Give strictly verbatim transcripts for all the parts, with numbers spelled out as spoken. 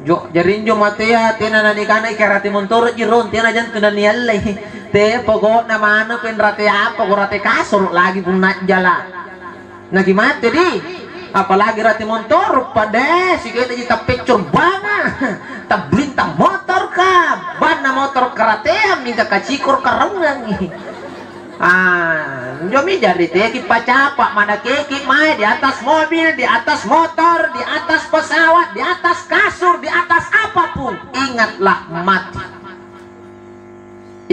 Jo, jari injo matea tena nanikanai karate montoro'ji rong, tena jantu naniallei. Te, pokokna maneng penrate apa, ko rate kasoro' lagi punna jala. Naki mate di, apalagi rate montoro' pa, deh, sike'deji tappeccor banga, tablintang motorka, banna motor karateang, mingka kacikor karaungangi. Ah, injomi jari teki pacapa, manakeki mae di atas mobil, di atas motor, di atas pesawat, di atas kasur, di atas apapun. Ingatlah mati.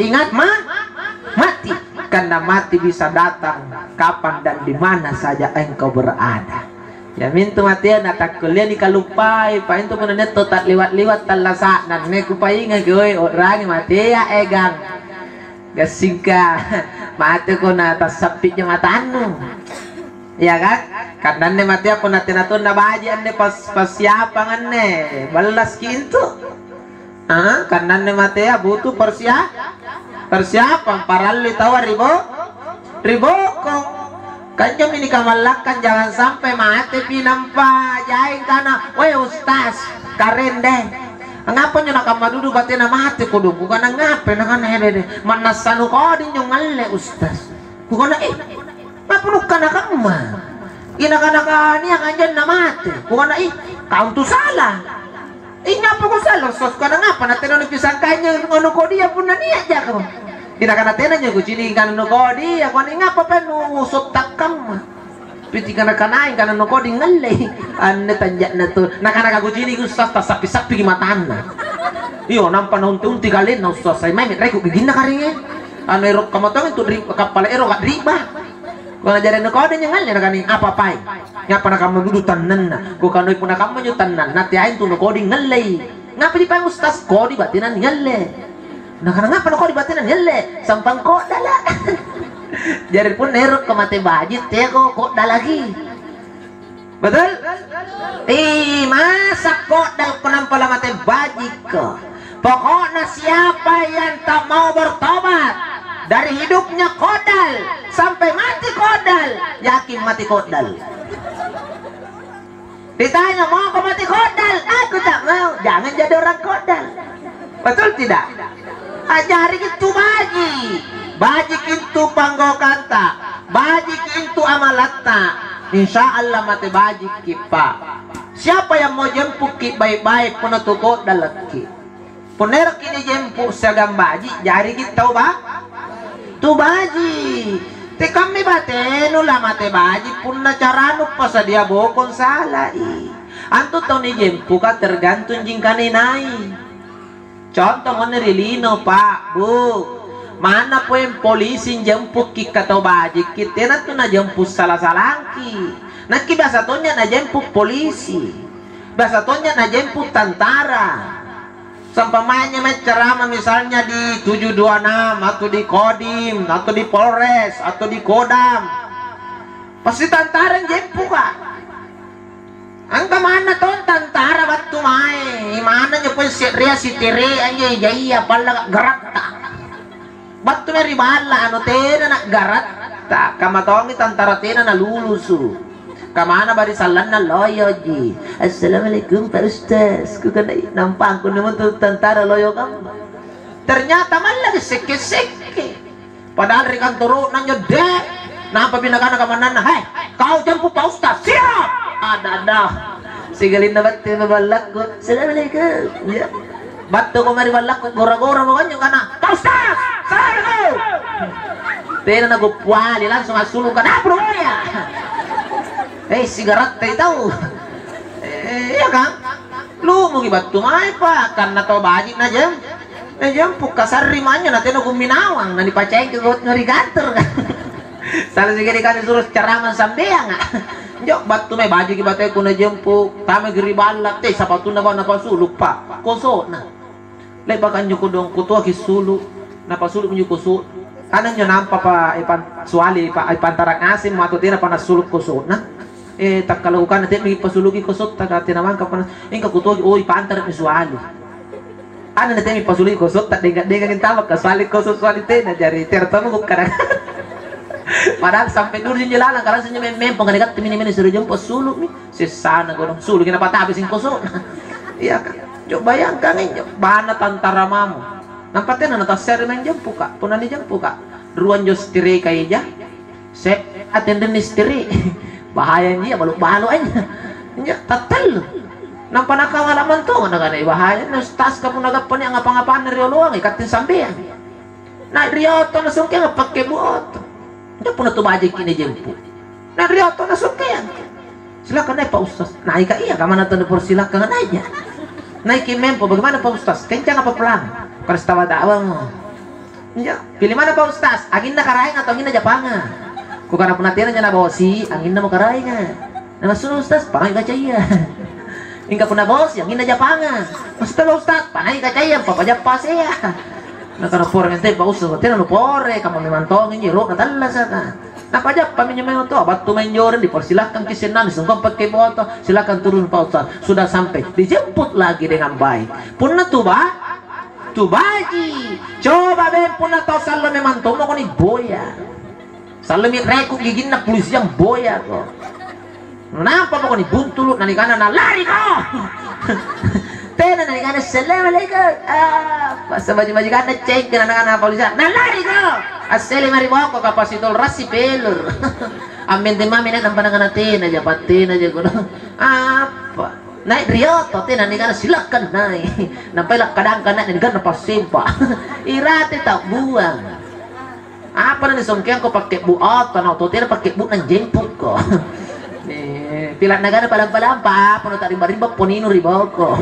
Ingat ma-, mati. Karena mati bisa datang kapan dan di mana saja engkau berada. Ya mintu matea natakkullea nikaluppai, pa intu punna nia' tau ta'liwa'-liwa' tallasa'na, nia' kupaingaki, oi, o'rangi matea egang. Gassingka mateko na tassappi'ja matannu. Iya kan? Karena anne matea punna tena tonna baji' anne pas-, passiapang anne, ballaski intu. Ah, karena anne matea butuh persia-, persiapan, parallui taua ri bo-, ri boko. Kanjomi nikamallakkang jangan sampai matepi nampa jaeng kana, "Weh Ustaz, karen deh. Ngapa njo nakamma dudu batena mate kodong?" Kukana, "Ngapai?" Nakana, "Hede deh, mannassa nukoding njo ngalle Ustaz." Kukana, "Eh, ngapa nukkana kamma? Ina kana kania anjenna mate?" Kukana, "Ih, kau tu salah." Inyapa kusalo sos kana ngapa na tena nupisangkai nyo-, nukodi punna nia' jako. Ina kana tena nyo kucini kana nukodi, ako ni ngapa pe nu sotta kamma. Piti kana kanai kana nukodi ngallei. Anne tanja'na tu. Nakana ka kucini ustaz tassappi-sappiki matanna. Iyo nampa naunti-unti kalenna ustaz sai mai reku giginna karinge. Anu ero kamatong tu ri kappala ero ka riba. Kona jari nukodi nyo ngalle nakani apa pai. Ngapa nakamma dudu tannanna? Kukanoi punna kamma njo tannanna, teai intu nukoding ngallei. Ngapaji paeng ustaz kodi batena nialle? Nakana ngapa nukodi batena nialle? Sampang koddala. Jari punna erokko mate baji, teako koddalaki. Betul? Ih, masa koddal ko nampa lamate bajikko? Pokokna siapa yang tak mau bertobat dari hidupnya koddal sampai mati koddal, yakin mati koddal. Ditanya, "Mauko mati koddal?" "Aku tak mau." Jangan jadi orang koddal. Betul tidak? Ajari itu baji. Baji itu panggokanta. Baji itu amalatta. Insya Allah mate baji kipa. Siapa yang mau jemputki baik-baik, punna tu koddalakki. Punna eroki nijempu siagang baji, jariki tau ba-, tu baji. Tekammi batenu lamate baji punna caranu pasadia bokong salai. Antu tau nijempuka tergantung jingkana inai. Contoh mone ri lino, Pak, Bu. Manna poeng polisi njempukki ka tau bajikki, tena tu najempu sala-salangki. Nakki biasa tonja najempu polisi. Biasa tonja najempu tantara. Sampamanya mae ceramah misalnya di tujuh dua enam atau di Kodim atau di Polres atau di Kodam. Pasti tantara jempuka. Angka manna tong tantara battu mae, manna njo pole se'rea sitere anjo jaia pallaka garatta. Battu mae ri balla anu tena naggaratta, kamma tongi tantara tena nalulusu. Kamana bari sallanna loyoji. "Assalamualaikum Pak Ustaz." Kukana, "Ih, nampa angkunni montu tantara loyo kamma." Ternyata mallaki sekke-sekke. Padahal ri kantoro'na anjo de'. Nampa pi nakana kamannanna, "Hei, kau jemput Pak Ustaz." "Siap!" Ada-ada. Sigalinna batte maballakku. "Assalamualaikum." Ya. Battuko mae ri ballakku, gora-gora mo kanjo kana, "Pak Ustaz, assalamualaikum." Tena nakupiali, langsung assulu' kana, "Apa ya?" Eh, sigaratta tau. Eh, iya kan? Lumuki battu mae, Pak, karena tau baji' najem-, najempu kasarri manjo na tena kumminawang, na nipacaiki ri kantor. Sala sikali kali suro ceramah sambeanga. Njo battu mae bajiki bateko najempu, tamaki ri balla, te sapatunna bawang napasulu', Pak, koso'na. Le'baka anjo kodong kutoaki sulu', napasulu' minjo koso'. Ana njo nampa pa, eh, pan-, suali pa, eh, pantara ngaseng matu tenapa nassulu' koso'na. Eh, takkalaukana te'meki pasuluki kosotta ka tena mangka pa na-, engka kutoaki, oi, pantara'mi suali. Ana na te'mi pasuluki kosotta, denga-denga gintama ka suali koso' suali tena, jari tera tamo kukkana. Padahal sampe dulu injo lalang, ka langsung injo mem-, mempong, ka nikatte mini-mini suruh jempo sulu'mi, sessana kodong, suluki napatabe singkoso'na. Iya ka. Jo, bayangkang injo, bana tantara mamo. Nampa tena natasse're maeng jempuka. Punna nijempuka, rua njo setireka eja, se-, atenrenni setire. Bahaya injo, balu-balu aja. Injo, tattellu. Nampa nakawala mantong nakana, "Eh, bahaya, na ustaz ka punna gappa nia ngapa-ngapanna rioloang, ikatte sambeang." Na ri oto nasungkeang pakke buoto. Injo punna tu bajiki nijempu. Na ri oto nasungkeang. "Silakan naik, Pak Ustaz." Naika iya, kamana tau nipersilakkanga naikja? Naiki mempo, "Bagaimana Pak Ustaz? Kencang apa pelan?" Karaeng sitawa-tawamo. Injo, "Pilih mana Pak Ustaz? Anginna karaeng atau anginna japanga?" Kukana, "Punna tenanja nabosi, anginnamo karaenga." Nah, maksudna Ustaz, panai kacaya. Mingka punna bosi, anginna japanga. Maksudna Ustaz, panai kacaya, ampapajappa asea. Nakana, "Pore mento Pak Ustaz, tena nupore, kamma memang tongi injo, ro natallasaka." Napajappami injo mae otoa, battu mae anjoreng, dipersilakkangki sennang, disungkang pakke buoto, "Silakan turun Pak Ustaz." Sudah sampai, dijemput lagi dengan baik. Punna tu ba-, tu baji. Coba beng, punna tau sallo memang tommako niboya. Sallomi rekko giginna polisiang boyako. Nampa poko nibuntulu, nanikana, "Nalariko!" Tena nanikana, "Assalamualaikum." Ah, passabaju-bajukanna cengke, nanikana polisiang, "Nalariko!" Assele mari boko, kapasitol rassi pelur. Ammenteng mami naik nampa nakana, "Tenaja, pattenaja," kono. Apa? Naik ri oto, tena nikana, "Silakan naik." Nampai lakkadangka naik, nanikana passempa. Irate tau buang. Apa nanisongkeangko pakkebbu oto, na oto tena pakkebbu'na jempukko. Eh, pila nagana palampa-lampa, apa nu ta'rimba-rimba poninu ri boko.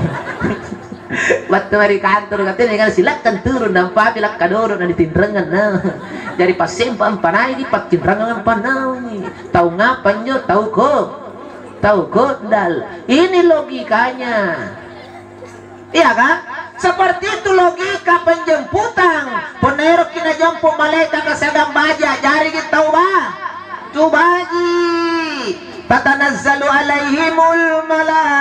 Battu mae ri kantoro, katena nigana, "Silakan turun," nampa pila kadodo na ditinrangang na. Jari passempa ampanaiki, paccinrangang ampanaungi. Tau ngapa injo? Tau ko-, tau kodal. Ini logikanya. Iya, kan? Seperti itu logika penjemputan. Punna eroki najempu malaekaka siagang baji, a'jariki tau ba-, tu baji. Tatanazzalu alaihimul malaika,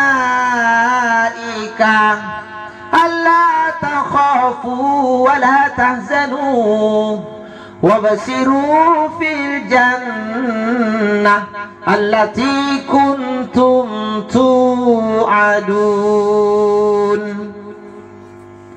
"Alla takhafu wa la tahzanu." Wabshiru fil jannah allati kuntum tu'adun.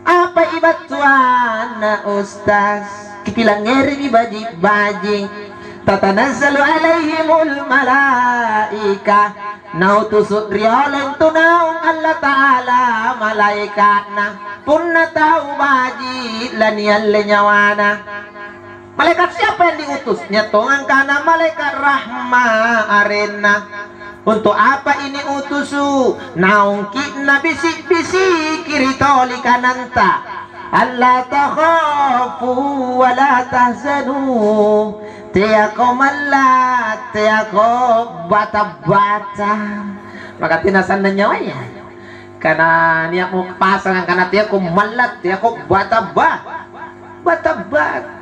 Apa i battuanna, Ustaz? Kipilangngeri'mi baji'-baji'. Tatanazzalu alaihimul malaika. Nautusu' riolo antu naung Allata'ala malaeka'na. Punna tau baji' lanialle nyawana. Malaikat siapa yang diutus? Nia' tongang kana malaikat rahma arenna. Untuk apa ini utusu? Naungki' nabisi'-bisiki ri toli kananta, "Alla takhafu wa la tahzanu." Teako malla', teako bata-bata. Maka tena sannang nyawaya. Kana nia'mo pasang angkana teako malla', teako bata-ba-, bata-bata.